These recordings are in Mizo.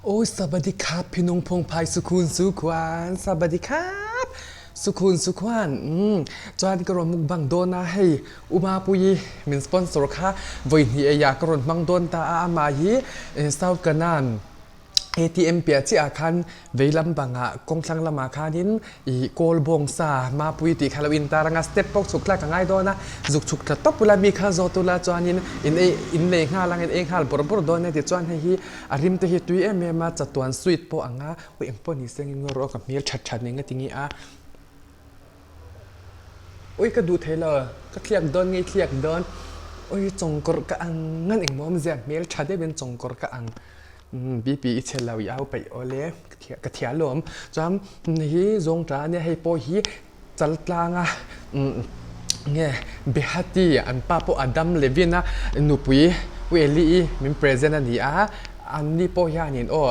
Awi sabadikhap phinung phungphai sukhun sukhuan sabadikhap sukhun sukhuan umm chuan ka rawn mukbang dawn a hei Umapuii min sponsor kha vawi hnih eiah ka rawn hmang dawn ta a amah hi South Kanan ATM piah chiah ah khan vei lam bangah kawng thlang lamah khanin ih kawl bawng sa mapui tih kha lo intar anga step pawh chhuk tlak a ngai dawn a zuk chhuk tla tawp ula mi kha zawt ula chuanin in ei in nei nghal ang in ei nghal bawrh bawrh dawn a tichuan hei hi a rim te hi tui em em a chatuan sweet pawh ang a ui eng pawh ni se engin ngaw rawh ka hmel that that nen ka ti nge a ui ka duh thei lo ka thliak dawn nge i thliak dawn ui chawngkawrh ka ang ngan engmaw awmzia hmel tha deuh in chawngkawrh ka ang. BP i chhe lo i au peih awl e ka thia lawm chuan hi zawng ta ania hei pawh hi chal tlanga nge Behati an pa pawh Adam Levine a nupui U Eli i min present a ni a anni pawh hianin aw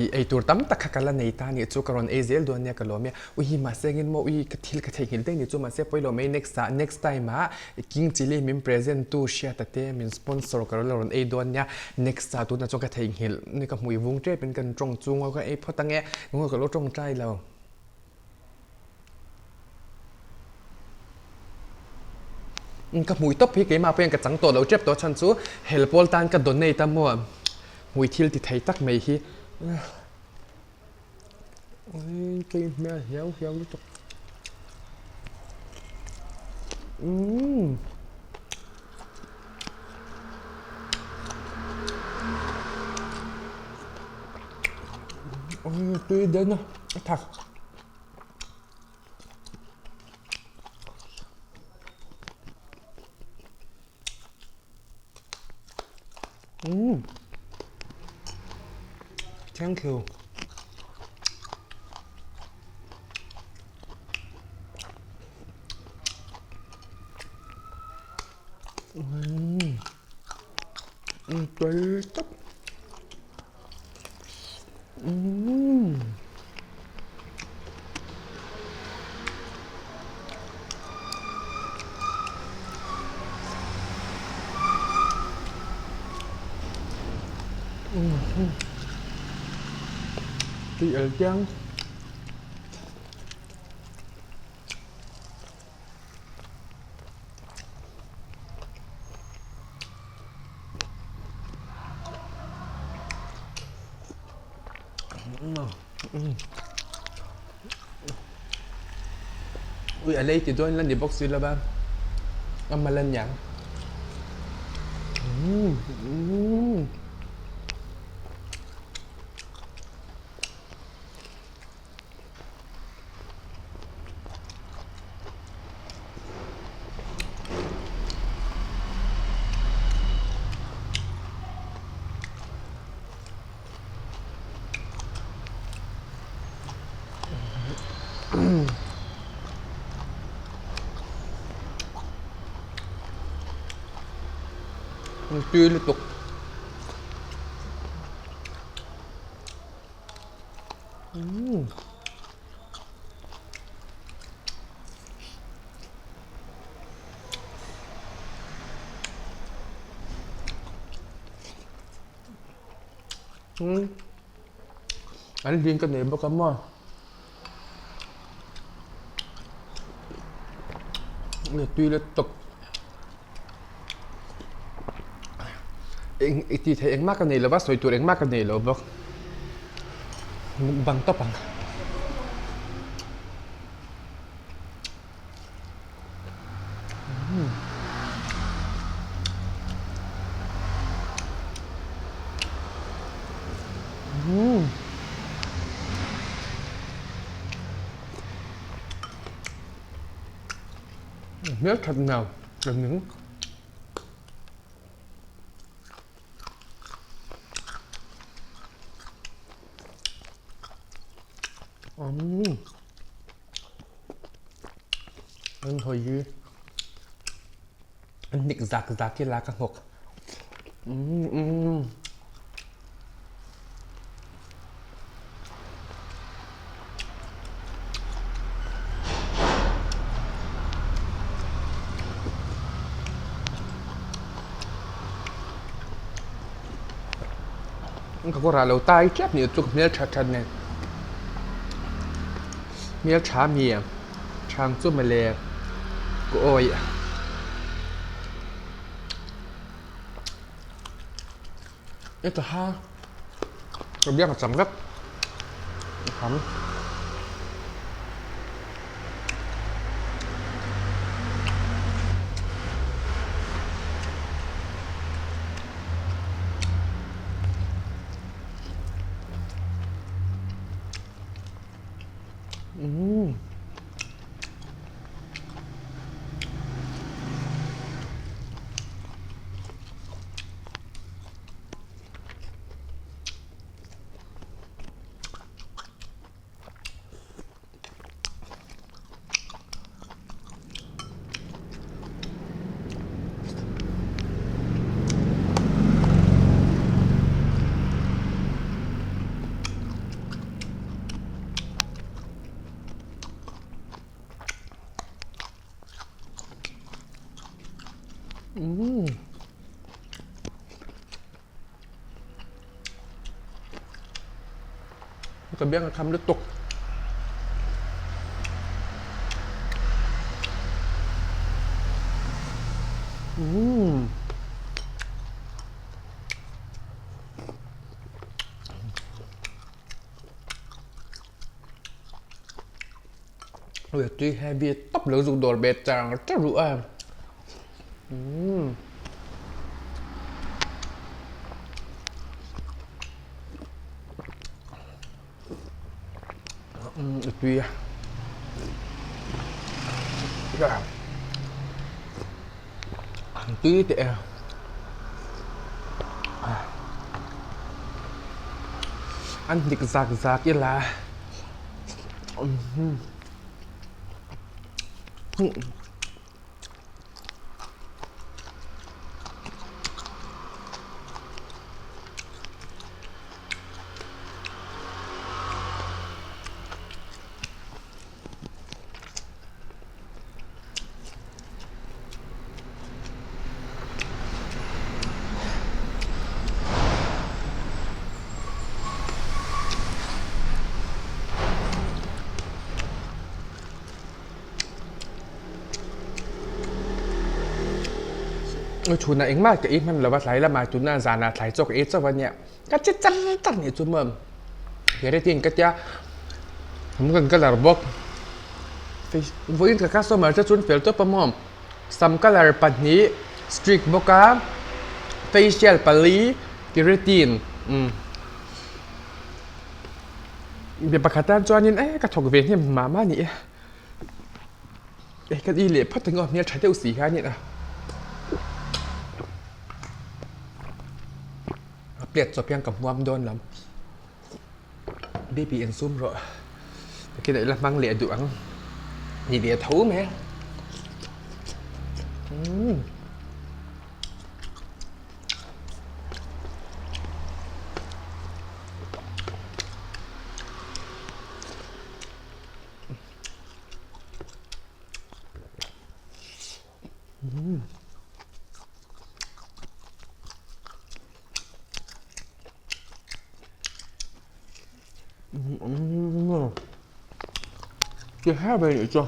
ih eitur tam tak kha ka la nei ta anih chu ka rawn ei zel dawn nia ka lawm e ui mahse engin maw ui ka thil ka theihnghilh daih ni chu mahse pawilo mai next ah next time ah King Chilli min present tu hriata te min sponsor ka la rawn ei dawn nia next ah tunah chuan ka theihnghilh ni ka hmui vung tep in kan tawng chung a ka ei phawt ange nge ka lo tawngtai lo. Ka hmui tawp hi keimah pawhin ka chang tawh lo tep tawh chhan chu hel pawl tan ka donate a maw hmui thil ti thei tak mai hi. Tui hmel hiau hiau lutuk. Umm. Tui den a, a thak. Umm. Thank you. Umm. Tui tak. Umm. Tui el chiang. Ui a lei ti dawn la ni bawk si lova a mal a niang. Tui lutuk. Umm. Umm. An hlin ka nei bawk a maw. Tui lutuk. Eng i tih theih engmah ka nei lova sawi tur engmah ka nei lo bawk mukbang tawp ang. Hmel that nau ka ning. Umm. An hawi hi an hnik zak zak hi la ka nghawk. Umm umm. Ka kawrah lo tai tep nih chu hmel tha that nen hmel tha mi thang chu mawle ka awih. Heta ha ka biak a chang vek a kham. Umm. Umm. Ka biang a kham lutuk. Umm. Ui tui heavy tawp lo zuk dawr ve char char ruh a. Umm. Tui a. Tui teh e. An hnik zak zak ila. Chhunah engmah ka ei hman lova tlai lamah tuna zanah thlai chaw ka ei chauh a nia ka che char char nih chu maw keratin ka tia kan colour bawk vawiin ka customer te chuan fel tawp a maw sam colour pahnih streak bawk a facial pali keratin umm. Mi pakhat tan chuanin e ka thawk ve hnem mah mah a ni e e ka i leh phawt ang aw hmel tha deuh si hianin a a plate chawp hian ka hmuam dawn lam baby insum rawh takin ila hmang leh duh ang ni ve tho mai a umm. Ti her ber nih chu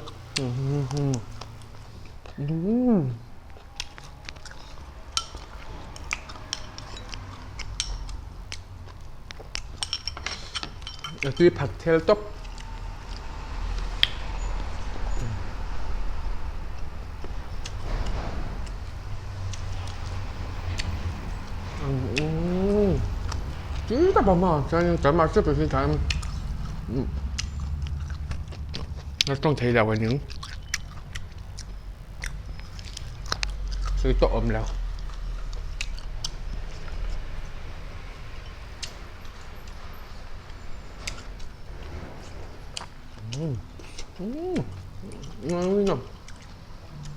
a tui phat thel tawp. Tui tak a maw chuanin keimah chiah pawh hi khan a tawng thei lo a ning sawi tawh awm lo.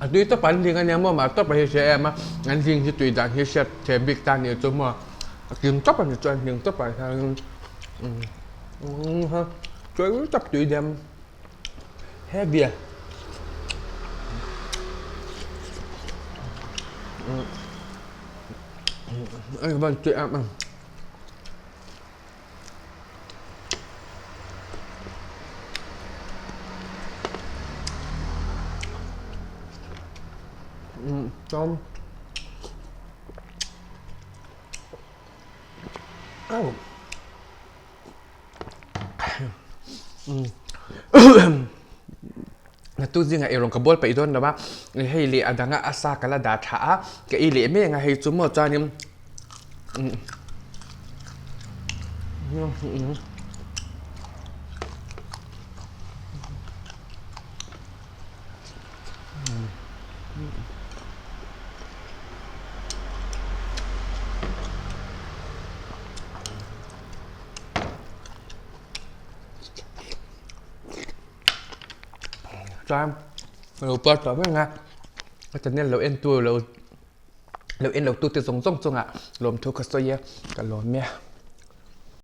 A tui tawp an hling ania maw mah tawp a hi hria em a an hling hi tui dan hi hriat thei bik ta nih chu maw a kim tawp a ni chuan hling tawp ah hian umm tui tak tui diam heavy a umm a van tui em em. Chuan au Natu zingah eirawng ka bawl peih dawn lo a, hei leh a danga a sa ka la dah tha a, ka ei leh mek a hei chu maw chuanin Chuan ka lo puar tawh reng a, ka channel lo en tu lo lo en lo tu te zawng zawng chungah lawmthu ka sawi a, ka lawm e.